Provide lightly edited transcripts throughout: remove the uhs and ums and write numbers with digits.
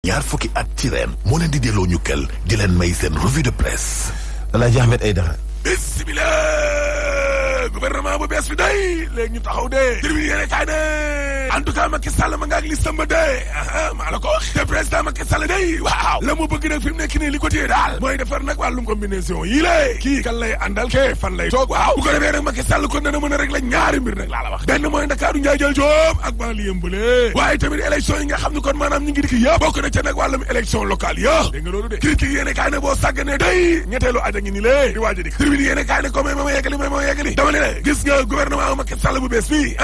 ñaar fukki at ci ren moo leen di delloo ñu kel di leen may seen revue de presse. Alaaji Ahmed Aïdara. bismillah gouvernement bu bees bi day léegi ñu taxaw de tribune yéene kaay ne en tout cas Macky Sall ma nga ak listam ba de maa la ko wax te président Macky Sall day waaw la mu bëgg nag fi mu nekk nii li ko téye daal mooy defar nag wàllum combinaison yii lée kii kan lay àndal ke fan lay toog waaw bu ko defee nag Macky Sall kon dana mën a régler ñaari mbir nag laa la wax benn mooy Ndakaaru njaay jël Joob ak banlieue mbële waaye tamit élection yi nga xam ne kon maanaam ñu ngi dikk yëpp bokk na ca nag wàllum élection locale yo dégg nga loolu de critique yéene kaay ne boo sàgganee day ñetteelu aja ngi ni lée di waaj a dik tribune yéene kaay ne ko may ma yeggali dama ne la gis nga gouvernement Macky Sall bu bees bi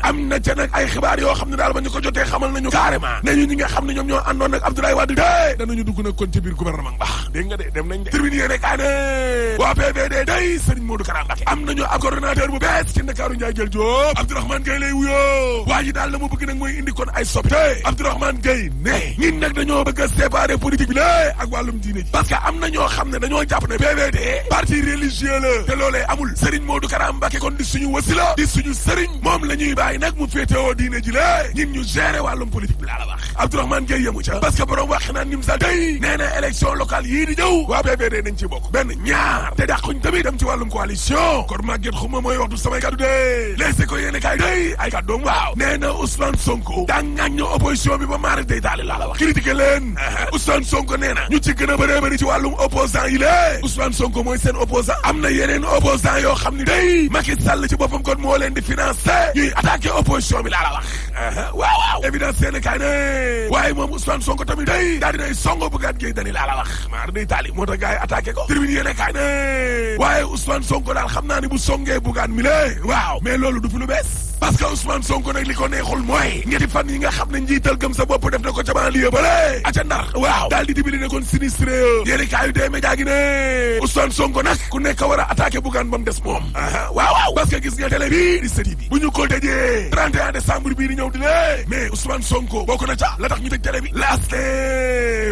am na ca nag ay xibaar yoo xam ne daal ba ñu ko jotee xamal nañu carrément ne ñu ñi nga xam ne ñoom ñoo àndoon nag Abdoulaye Wade de danañu dugg nag kon ci biir gouvernement baax dégg nga de dem nañ de tribune yéene kaay ne waa PVD day Serigne Modou Kara Mbacké am nañu ab coordonnateur bu bees ci Ndakaaru Ndiaye jël Diop Abdourahmane Gueye lay wuyoo waa ji daal la mu bëgg nag mooy indi kon ay soppite Abdourahmane Gueye ne ñin nag dañoo bëgg a séparer politique bi la ak wàllum diine ji parce que am na ñoo xam ne dañoo jàpp ne PVD parti religieux la te loolee amul Serigne Modou Kara Mbacké kon di suñu wasila di suñu Serigne moom la ñuy bàyyi nag mu féetewoo diine ji la ñin ñu gérer wàllum politique bi laa la wax Abdourahmane Gueye yemu ca parce que borom wax naan nim sa day nee na élection locale yii di ñëw waa PVD nañ ci bokk benn ñaar te dàquñ tamit dem ci wàllum coalition kon Maguette Xuma mooy wax du samay kaddu de leese ko yéene kaay day ay kàddoom waaw nee na Ousmane Sonko daa ŋàñño opposition bi ba maara day daali laa la wax critiqué leen Ousmane Sonko nee na ñu ci gën a bëree bëri ci wàllum opposant yi lée Ousmane Sonko mooy seen opposant am na yeneen opposant yoo xam ni day Macky Sall ci boppam kon moo leen di financé ñuy attaqué opposition bi laa la wax waaw évidence yéene kaay ne waaye moom Ousmane Sonko tamit day daa dinay songo Bougane Gueye Dany laa la wax maara day daali moo tax gars yi attaqué ko tribune yéene kaay ne waaye Ousmane Sonko daal xam naa ni bu songee Bougane mi lée waaw mais loolu du fi lu bees parce que Ousmane Sonko nag li ko neexul mooy ñetti fan yi nga xam ne njiital gëm sa bopp def na ko ca banlieue bale aca Ndar waaw daal di dibili ne kon sinistré yéeni kaayu dee média gi ne Ousmane Sonko nag ku nekk war a attaqué Bougane ba mu des moom waaw parce que gis nga télé bi di sëti bi bu ñu ko tëjee 31 décembre bii di ñëw di lee mais Ousmane Sonko bokk na ca la tax ñu tëj télé bi laaste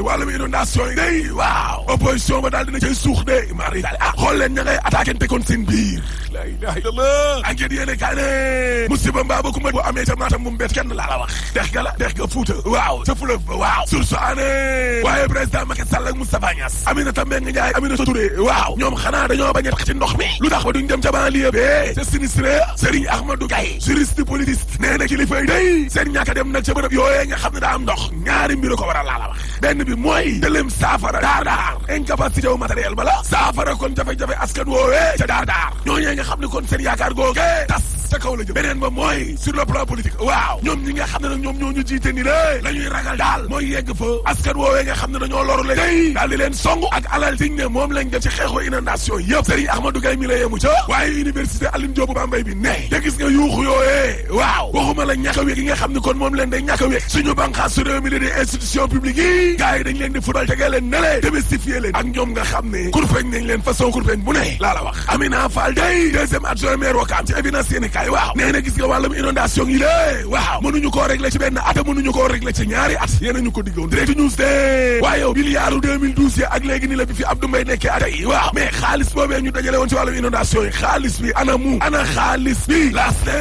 wàllum inondation yi day waaw opposition ba daal dina cay suux de mari daal xool leen ña ngay attaqué te kon seen biir la ilaha illallah enquête yéene kaay ne musiba mbaa ba ku ma bu amee ca Matam mu mbett kenn laa la wax dex ga Fuuta waaw ca fleuve ba waaw source aané waaye président Macky Sall ak Moustapha Niasse Aminata Mbengue Ndiaye Aminata Touré waaw ñoom xanaa dañoo bañ a tax ci ndox mi lu tax ba duñ dem ca banlieue bi ca sinistré Serigne Ahmadou Gaye juriste politiste nee na kilifa yi day seen ñàkk a dem nag ca bërëb yooyee nga xam ne daa am ndox ñaari mbir ko waral laa la wax benn bi mooy dëlem saafara daar incapacité wu matériel ba la saafara kon jafe-jafe askan woowee ca daar ñooñee nga xam ne kon seen yaakaar googe tas ca kaw la jëm beneen ba mooy sur le plan politique waaw ñoom ñi nga xam ne nag ñoom ñoo ñu jiite ni lée la ñuy ragal daal mooy yegg fa askan woowee nga xam ne dañoo loru la day daal di leen song ak alal tiñ ne moom lañ def ci xeexu inondation yëpp Serigne Ahmadou Gaye mi la yemu ca waaye université Alioune Diop Bambey bi ne te gis nga yuuxu yooyee waaw waxuma la ñàkk a wéeg yi nga xam ne kon moom leen day ñàkk a wéeg suñu banqaas su réew mi la di institution publique yi gars yi dañ leen di football tegee leen ne lee démystifier leen ak ñoom nga xam ne kurpeñ nañ leen façon kurpeñ bu ne laa la wax Amina Fall day deuxième adjoint maire Ouakam ci évidence yéene kaay waaw nee na gis nga wàllum inondation yi lée waaw mënuñu koo régler ci benn at mënuñu koo régler ci ñaari at yéen ñu ko diggoon direct news de waaye yow milliards 2012 yi ak léegi ni la bi fi Abdou Mbaye nekkee at yi waaw mais xaalis boobee ñu dajale woon ci wàllum inondation yi xaalis bi ana xaalis bi laaste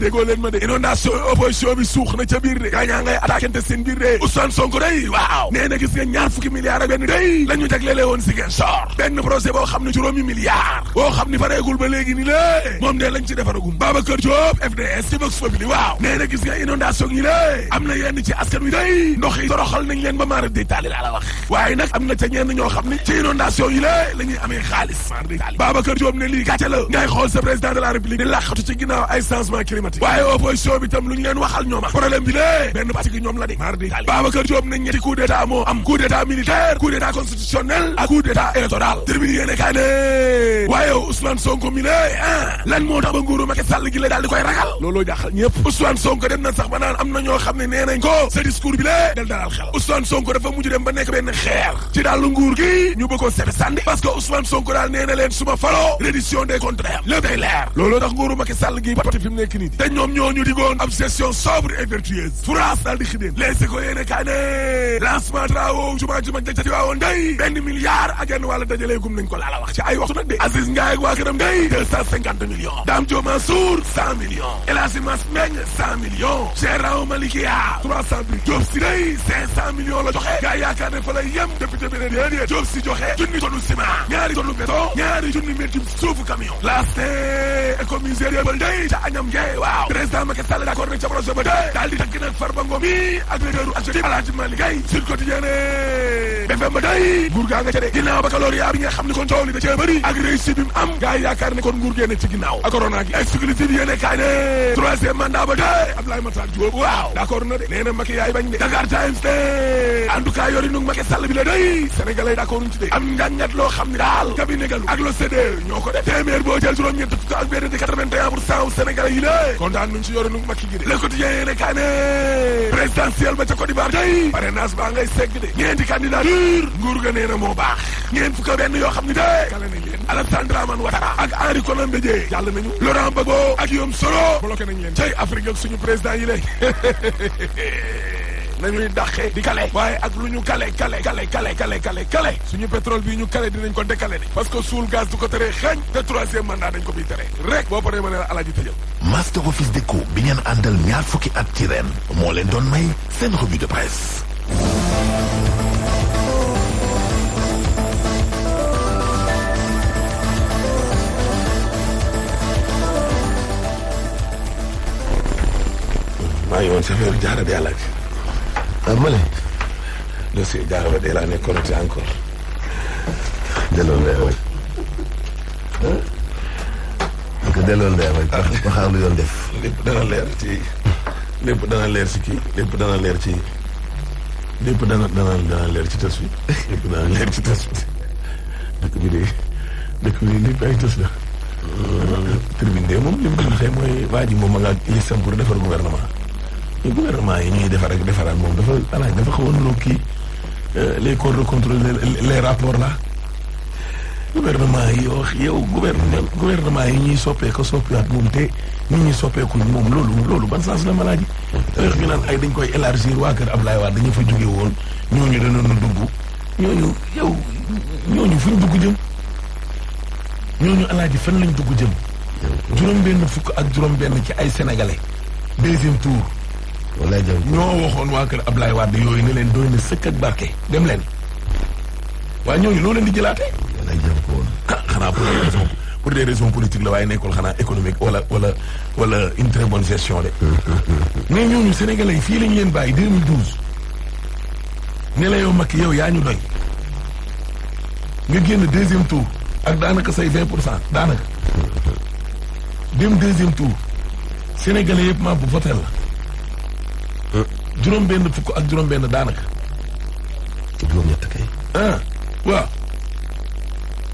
déggoo leen ma de inondation opposition bi suux na ca biir de gaa ñaa ngay attaquante seen biir de Ousmane Sonko day waaw nee na gis nga ñaar fukki milliards ak benn day la ñu jaglele woon Ziguinchor benn projet boo xam ne juróomi milliards boo xam ne pareegul ba léegi ni lée moom de lañ ci defaragum Babacar Diop FDS ci Vox Populi waaw nee na gis nga inondation yi lée am na yenn ci askan wi day ndox yi toroxal nañ leen ba maara day taali laa la wax waaye nag am na ca ñenn ñoo xam ne ci inondation yi lée la ñuy amee xaalis maara day taali Babacar Diop ne lii gàcce la ngay xool sa président de la république di làqatu ci ginnaaw ay changement climatique waaye opposition bi tam lu ñu leen waxal ñooma problème bi lée benn parti gi ñoom la de maara day taali Babacar Diop ne ñetti coup d'état moo am coup d'état militaire coup d'état constitutionnel ak coup d'état électoral terminé yéene kaa ne waaye Ousmane Sonko mi lée lan moo tax ba nguuru Macky Sall gi la daal di koy ragal looloo jaaxal ñëpp Ousmane Sonko dem na sax ba naan am na ñoo xam ne nee nañ ko sa discours bi lée del dalal xel Ousmane Sonko dafa mujj dem ba nekk benn xeer ci daal nguur gi ñu bëgg ko seet sànni parce que Ousmane Sonko daal nee na leen suma faloo reddition des comptes lépp day leer looloo tax nguuru Macky Sall gi pati fi mu nekk nii te ñoom ñoo ñu digoon ab gestion sobre et vertueuse France daal di xideen leesi ko yéene kaa ne lancement travaux jumaa ju mag ja ci waawoon day benn milliard ak genn wàlla dajalee gum nañ ko laala wax ci ay waxtu nag de Aziz Ndiaye ak waa këram day 250 millions Dame Diop Mansour Mansour 100 millions El Hadji Mass Meng 100 millions Gérard Malikia 300 bi Diop si day 500 millions la joxe gaa yaakaar ne fa lay yem député bi ne déedéet Diop si joxe junni tonu ciment ñaari tonu béton ñaari junni mètre suufu camion laaste écomisère yëbal day ca añam ngee waaw président Macky Sall d'accord na ca projet ba day daal di tànk nag Farba Ngom yi ak leaderu adjectif El Hadji Malick Gaye sur quotidien BFM ba day nguur gaa nga ca de ginnaaw baccalauréat bi nga xam ne kon coow li da cee bëri ak réussite bi mu am gaa yi yaakaar ne kon nguur génne ci ginnaaw ak corona gi exclusif yéene kaay ne troisième mandat ba day Abdoulaye Matar Diop waaw d'accord na de nee na Macky yaay bañ de Dakar Times de en tout cas yori nu Macky Sall bi la day sénégalais d'accord ci de am njàngat loo xam ne daal cabinet galu ak l'OCDE ñoo ko def téeméer boo jël juróom-ñett fukk ak benn di 81% sénégalais yi lée kontaan nañ ci yori nu Macky gi de le quotidien yéene kaay ne présidentiel ba ca Côte d'Ivoire day parrainage baa ngay segg de ñeenti candidature nguur ga nee na moo baax ñeent fukk benn yoo xam ne de kale nañ leen Alassane Dramane Ouattara ak Henri Konan Bédié jàll nañu Laurent Gbagbo ak Guillaume Soro bloqué nañ leen cay Afrique ak suñu président yi lée nañuy dàqee di kale waaye ak lu ñu kale suñu pétrole bi ñu kale dinañ ko décalé de parce que suul gaz du ko teree xeeñ te troisième mandat dañ ko fiy tere rek boo paree ma ne la alaaji tëjal Master Office Déco bi ngeen àndal ñaar fukki at ci ren moo leen doon may seen revue de presse. maa ngi woon chauffeur jaara de yàlla ji ma ne. dossier jaara ba de laa nekkoon ci encore. delloo ndeyam rek. parce que delloo ndeyam rek. ba xaar lu yoon def. lépp dana leer ci lépp dana leer ci kii lépp dana leer ci lépp dana leer ci tës bi lépp dana leer ci tës bi dëkk bi lépp ay tës la. tribune de moom li mu gën a mooy waa ji moom ma nga listam pour defar gouvernement. gouvernement yi ñuy defar ak defaraat moom dafa xawoon loo kii les corps de contrôle les rapports là gouvernement yi yow gouvernement yi ñuy soppeeku soppiwaat moom te nit ñi soppeeku moom loolu ban sens la malaa ji wax ñu naan ay dañ koy élargir waa kër Ablaye Wade dañu fa jóge woon ñooñu danoon dugg ñooñu fuñ dugg jëm ñooñu alaaji fan lañ dugg jëm juróom-benn fukk ak juróom-benn ci ay sénégalais deuxième tour walaay jëm ñoo waxoon waa kër Ablaye Wade yooyu ne leen doy na sëkk ak barke dem leen waaye ñooñu loo leen di jëlaatee. walaay jëm ko woon. xanaa pour des raisons politiques la waaye nekkul xanaa économique wala une très bonne gestion de. mais ñooñu sénégalais yi fii lañ leen bàyyi 2012 ne la yow Macky yow yaa ñu doy nga génn deuxième tour ak daanaka say 20% daanaka dem deuxième tour sénégalais yëpp maa bu voté la. juróom-benn fukk ak juróom-benn daanaka. juróom-ñett kay. waaw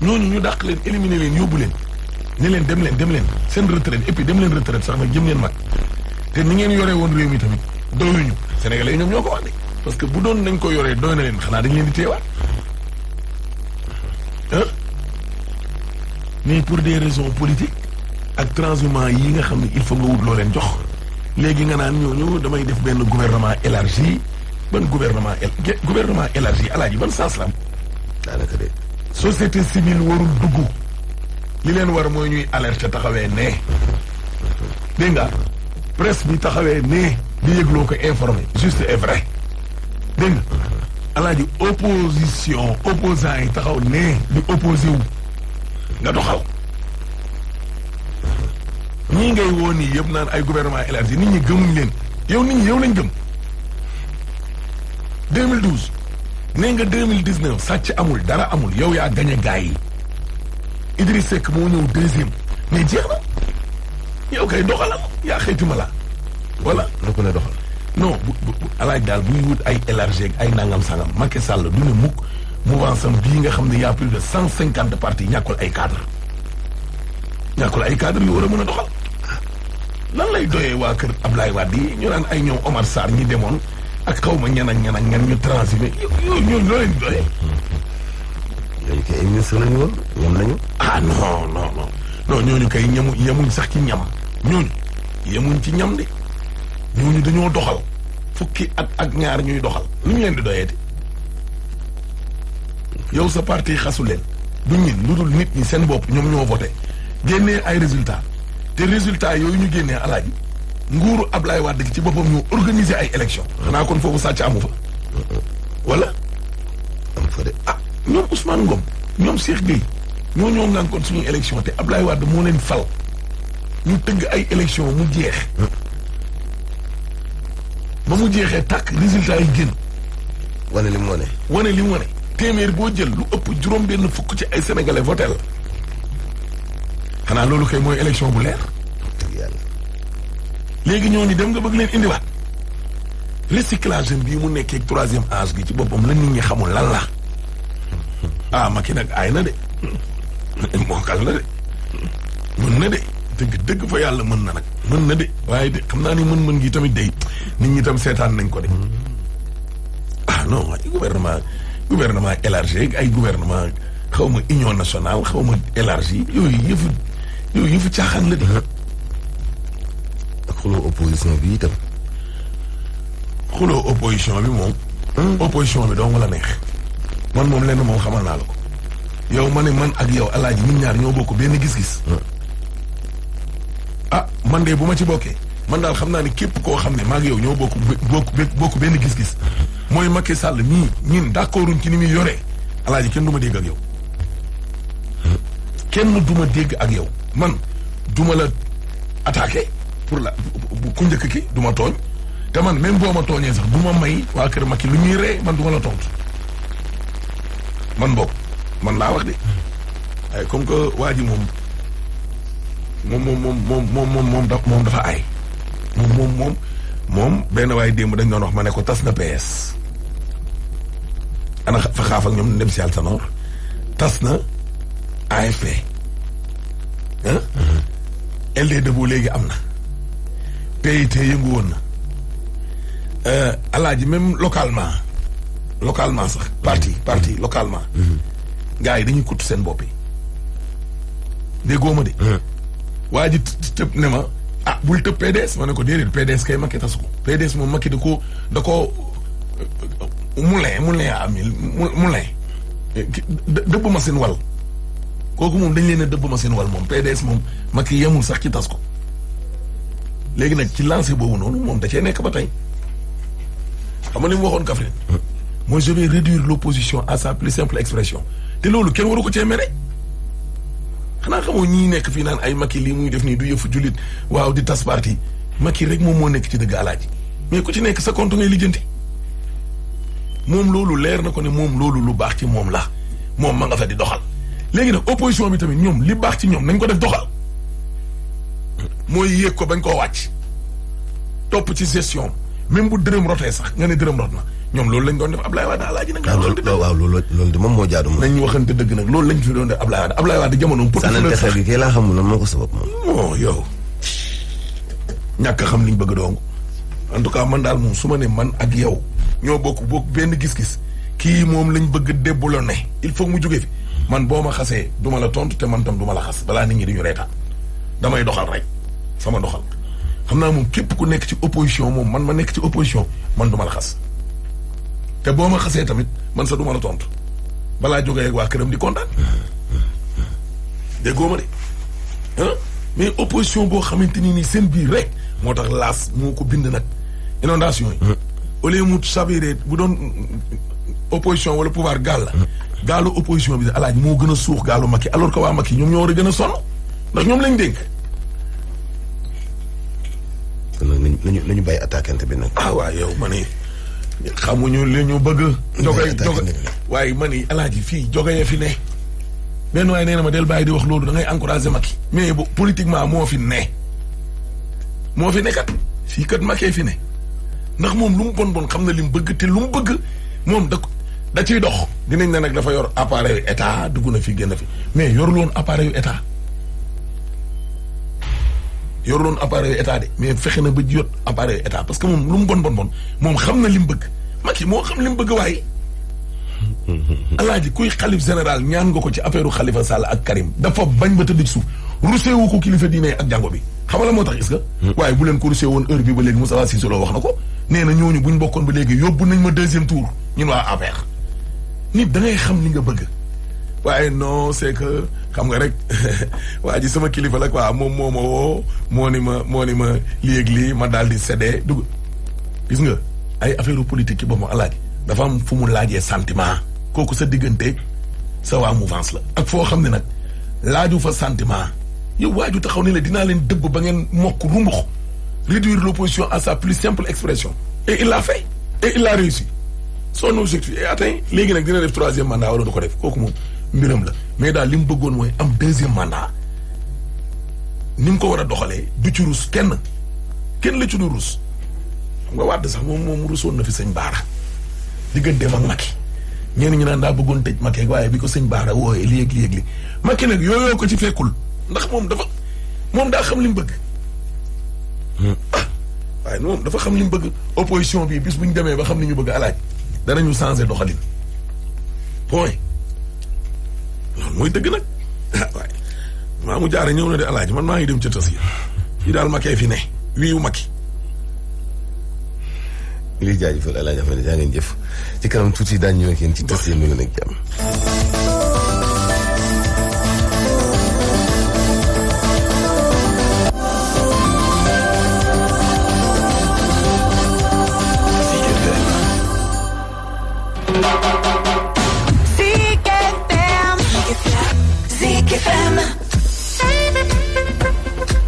ñooñu ñu dàq leen éliminer leen yóbbu leen ne leen dem leen seen retraite et puis dem leen retraite sax nag jëm ngeen mag te ni ngeen yoree woon réew mi tamit doyuñu sénégalais yi ñoom ñoo ko wax de parce que bu doon nañ ko yoree doy na leen xanaa dañ leen di teewaat mais pour des raisons politiques ak transhumants yi nga xam ne il faut nga wut loo leen jox. léegi nga naan ñooñu damay def benn gouvernement élargi ban gouvernement élargi alaaji ban sens la am. daanaka de. société civile warul dugg li leen war mooy ñuy alerte taxawee nee dégg nga presse bi taxawee nee di yëgloo ko informé juste et vrai dégg nga alaaji opposant yi taxaw nee di opposé wu nga doxal. ñii ngay woo nii yëpp naan ay gouvernement élargi nit ñi gëmuñ leen yow nit ñi yow lañ gëm 2012 nee nga 2019 sàcc amul dara amul yow yaa gañ a gaay yi Idriss Seck moo ñëw deuxième mais jeex na yow kay doxalal yaa xëytuma la voilà. lu ko ne doxal. non bu alaaj daal buy wut ay élargi ak ay nangam sangam Macky Sall du ne mukk mouvance am bii nga xam ne y a plus de 150 partis ñàkkul ay cadre yu war a mën a doxal. lan lay doyee waa kër Ablaye Wade yi ñu naan ay ñoom Omar Sarr ñi demoon ak xaw ma ñan ñu transhumé ñooñu loo leen doyee. ñooñu kay ay ministre lañu woon ñam nañu. non ñooñu kay yemuñ sax ci ñam ñooñu yemuñ ci ñam de ñooñu dañoo doxal fukki at ak ñaar ñuy doxal lu ñu leen di doyeeti yow sa parti xasu leen du ñin lu dul nit ñi seen bopp ñoom ñoo voté génnee ay résultats te résultat yooyu ñu génnee alaaji nguuru Ablaye Wade gi ci boppam ñu organiser ay élection xanaa kon foofu sàcc amu fa wala am fa de ñoom Ousmane Ngom ñoom Cheikh Gueye ñoo ngaan kon suñuy élection te Ablaye Wade moo leen fal ñu tëgg ay élection mu jeex ba mu jeexee tàkk résultat yi génn wane li mu wane téeméer boo jël lu ëpp juróom-benn fukk ci ay sénégalais voté la xanaa loolu kay mooy élection bu leer léegi ñooñu dem nga bëgg leen indiwaat recyclage bii mu nekkee troisième âge gi ci boppam la nit ñi xamul lan la Macky nag aay na de mookal na de mën na de dëgg fa yàlla mën na nag mën na de waaye de xam naa ni mën gi tamit day nit ñi tam seetaan nañ ko de non ay gouvernement élargi ay gouvernement xaw ma union nationale xaw ma élargi yooyu yëfu caaxaan la di ak xuloo opposition bi itam xuloo opposition bi moom opposition bi dong la neex man moom lenn moom xamal naa la ko yow ma ne man ak yow alaaji ñun ñaar ñoo bokk benn gis-gis man de bu ma ci bokkee man daal xam naa ne képp koo xam ne maa ngi yow ñoo bokk benn gis-gis mooy Macky Sall nii ñun d'accorduñ ci ni muy yoree alaaji kenn du ma dégg ak yow kenn du ma dégg ak yow man du ma la attaqué pour la ku njëkk ki du ma tooñ te man même boo ma tooñee sax du ma may waa kër Macky lu ñuy ree man du ma la tontu man boobu man laa wax de waaye comme que waa ji moom dafa aay moom benn waaye démb dañ doon wax ma ne ko tas na PS ana fa xaaf ak ñoom dem si yàlla Tanor tas na AFP LD Debout léegi am na PIT yëngu woon na alaaji même localement sax parti localement gars yi dañuy kutt seen bopp yi déggoo ma de waa ji tëb ne ma bul tëb PDS ma ne ko déedéet PDS kay Macky tasu ko PDS moom Macky da ko moulin dëbb ma seen wal kooku moom dañ leen a dëbb ma seen wal moom PDS moom Macky yemul sax ci tas ko léegi nag ci lancé boobu noonu moom da cee nekk ba tey xam nga li mu waxoon Kaffrine mooy je vais réduire l'opposition à sa plus simple expression te loolu kenn waru ko cee mere xanaa xamoo ñii nekk fii naan ay Macky lii muy def nii du yëfu jullit waaw di tas parti Macky rek moom moo nekk ci dëgg alaaji mais ku ci nekk sa compte ngay lijjanti moom loolu leer na ko ne moom loolu lu baax ci moom la moom ma nga fa di doxal léegi nag opposition bi tamit ñoom li baax ci ñoom nañ ko def doxal mooy yéeg ko bañ koo wàcc topp ci gestion même bu dërëm rotee sax nga ne dërëm rot na ñoom loolu lañ doon def Ablaye Wade alaaji nag waaw loolu de moom moo jaadu moom nañ waxante dëgg nag loolu lañ fi doon def Ablaye Wade jamono sànnante xel gi kay laa xamul lan moo ko sabab moom yow ñàkk xam liñ bëgg dong en tout cas man daal moom su ma ne man ak yow ñoo bokk benn gis-gis kii moom lañ bëgg débbuloo ne il faut mu jóge fi man boo ma xasee du ma la tontu te man tam du ma la xas balaa nit ñi di ñu reetaan damay doxal rek sama doxal xam naa moom képp ku nekk ci opposition moom man ma nekk ci opposition man du ma la xas te boo ma xasee tamit man sa du ma la tontu balaa jógee ak waa këram di kontaan déggoo ma de mais opposition boo xamante ni nii seen biir rek moo tax laas moo ko bind nag inondation yi au lieu mu sabiré bu doon opposition wala pouvoir gaal la gaalu opposition bi alaaji moo gën a suux gaalu Macky alors que waa Macky ñoom ñoo war a gën a sonn ndax ñoom lañ dénk kon nag nañu bàyyi attaquante bi nag waaw yow ma ne xamuñu li ñu bëgg joge waaye ma ni alaaji fii joge ya fi ne benn waaye nee na ma del bàyyi di wax loolu da ngay encouragé Macky mais bu politiquement moo fi ne kat fii kat Macky fi ne ndax moom lu mu bon xam na li mu bëgg te lu mu bëgg moom da ciy dox dinañ ne nag dafa yor appareil état dugg na fi génn fi mais yorul woon appareil état de mais fexe na ba jot appareil état parce que moom lu mu bon moom xam na li mu bëgg Macky moo xam li mu bëgg waaye alaaji kuy xalif général ñaan nga ko ci affaire u Khalifa Sall ak Karim dafa bañ ba tëdd suuf rusé wu ko kilifa diine ak jàngo bi xam la moo tax est-ce que waaye bu leen ko rusé woon heure bi ba léegi Moustapha Cissé Lo wax na ko nee na ñooñu buñ bokkoon ba léegi yóbbu nañ ma deuxième tour ñun waa APR nit da ngay xam li nga bëgg waaye non c'est que xam nga rek waa ji sama kilifa la quoi moom moo ma woo moo ni ma lii ma daal di séddee dugg gis nga ay affaire politique ki ba mu alaaj dafa am fu mu laajee sentiment kooku sa diggante sa waa mouvance la ak foo xam ne nag laaju fa sentiment yow waaju taxaw ni la dinaa leen dëbb ba ngeen mokk rumbux réduire l'opposition à sa plus simple expression et il l'a fait et il l'a réussi son objectif est atteint léegi nag dina def 3e mandat wala du ko def kooku moom mbiram la mais daal li mu bëggoon mooy am 2e mandat ni mu ko war a doxalee du ci rus kenn la ci du rus xam nga Wade sax moom rusoon na fi sëñ Baara digganteem ak Macky ñenn ñi naan daa bëggoon tëj Macky waaye bi ko sëñ Baara wooyee léegi Macky nag yooyoo ko ci fekkul ndax moom daa xam li mu bëgg waaye moom dafa xam li mu bëgg opposition bi bis bu ñu demee ba xam li ñu bëgg alaaj danañu changer doxalin point loolu mooy dëgg nag waaye maa mu jaare ñëw na de alaaj man maa ngi dem ca tas yi fii daal Macky fi ne wiiwu Macky li jaajëfal alaaj Ahmed jaa ngeen jëf ci kanam tuuti daañu ñëw ak yéen ci tas yi nuyu nag jàmm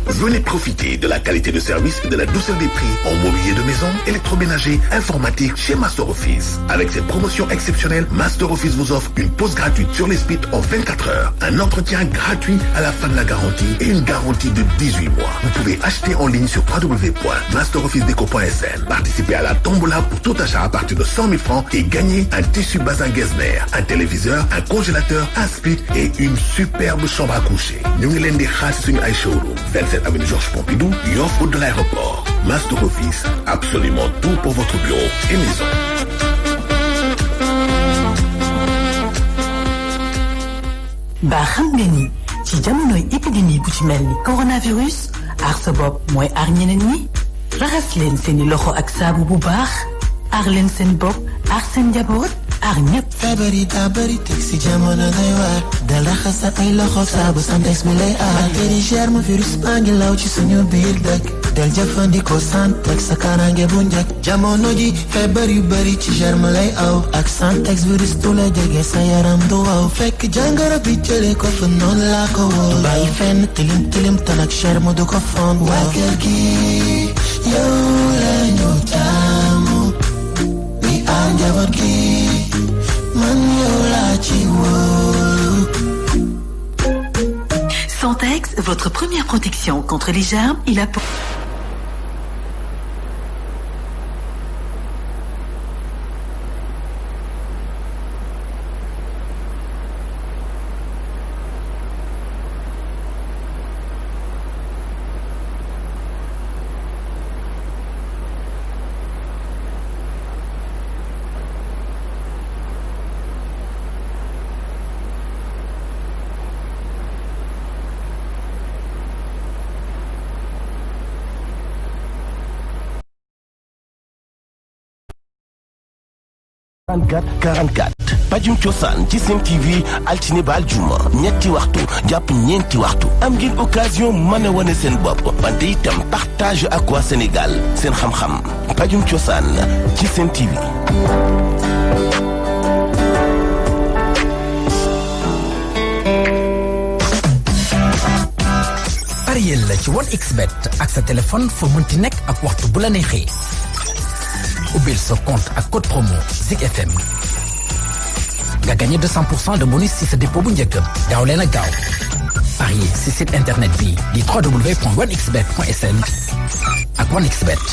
Venez profiter de la qualité de service et de la douceur des prix en mobilier de maison, électroménager, informatique chez Master Office. Avec ses promotions exceptionnelles, Master Office vous offre une pause gratuite sur les spits en 24 heures, un entretien gratuit à la fin de la garantie et une garantie de 18 mois. Vous pouvez acheter en ligne sur www.masterofficedeco.sn. Participez à la tombola pour tout achat à partir de 100 000 francs et gagnez un tissu bazin Getzner, un téléviseur, un congélateur, un split et une superbe chambre à coucher. Ñu ngi leen di xaar ci suñu ay showroom 27 avenue Georges Pompidou, Yoff route de l'aéroport. Master Office, absolument tout pour votre bureau et maison. ba xam nga ni ci jamonoy épidémie bu ci mel ni coronavirus aar sa bopp mooy aar ñeneen ñi raxas leen seeni loxo ak saabu bu baax aar leen seen bopp aar seen njaboot aar ñëpp. feebar yi daa bëri teg si jamono doy waar dal raxas sa ay loxo saabu Santex bi lay aar bactérie germe virus baa ngi law ci suñu biir dëkk del jëfandikoo Santex sa kaaraange bu njëkk jamono ji feebar yu bëri ci germe lay aw ak Santex virus du la jege sa yaram du waw fekk jàngoro bi jëlee ko fa noonu laa ko wóor bàyyi fenn tilim tilim tan ak germe du ko fond waa kër gi yow la ñu taamu mi aar njaboot gi Santex, votre première protection contre les germes et la peau. pajum cosaan ci Sen TV altine ba aljuma ñetti waxtu jàpp ñeenti waxtu am ngeen occasion mën a wane seen bopp wante itam partage ak waa Sénégal seen xam-xam pajum cosaan ci Sen TV. pariel la ci 1xBet ak sa téléphone foo mënti nekk ak waxtu bu la neexee ubbil sa compte ak code promo Zik FM nga gagné 200% de bonus si sa dépôt bu njëkk gaaw leen a gaaw parier si site internet bi di www.1xbet.sn ak 1xBet.